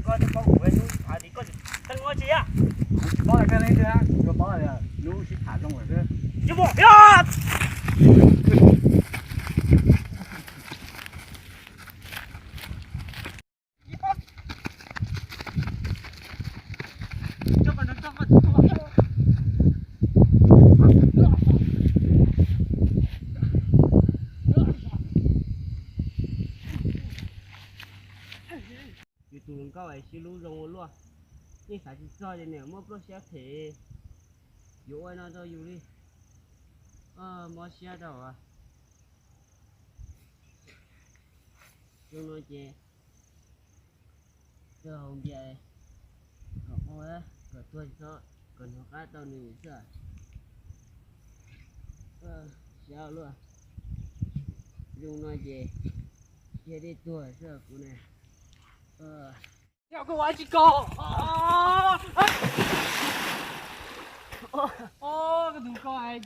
Koj twb paub kuv hnub sib tham li koj tseem tseeb ua tsi a? Kuv tsis paub koj leej twg, kuv tsuas paub lub sib tham zoo lawm xwb. Tsis muaj. Yus tus hluas nkauj es sib hlub zoo ua luaj, yeej xav tsis txog tias nws muaj pluaj siab phem yuav ua no rau yus li. Mob siab rau. Zoo no ces kawg hau npias kom ua kom tuag tsis txhob kom hnov qab tau nws xwb. Siab luaj. Zoo no ces cia dej tuag xwb kuv ne. Yog koj ua dab tsi koj? Koj tus koj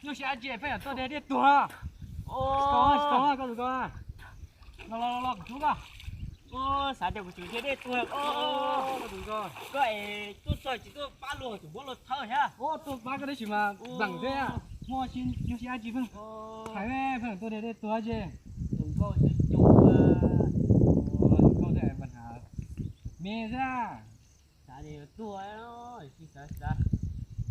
nyuaj siab dab tsi pheej tuaj de dej tuag. Koj tus koj los los los kuv hlub koj. Xav tias kuv tseem de dej tuag koj tus koj. Koj es tuaj txog tsis tuaj pab luag tseem muab luag thawb thiab. Tuaj pab koj tab sis mas npleem thiab. Muaj nyuaj siab dab tsi pheej hais pheej tuaj de dej tuag tsi. Tus nkauj coob coob, tus nkauj thiaj pas hav me xwb. Xav tias yuav tuag, tsis xav xav,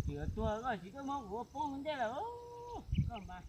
tseem yuav tuag koj tsis koj muab kuv ua poob ntej lawm koj mas.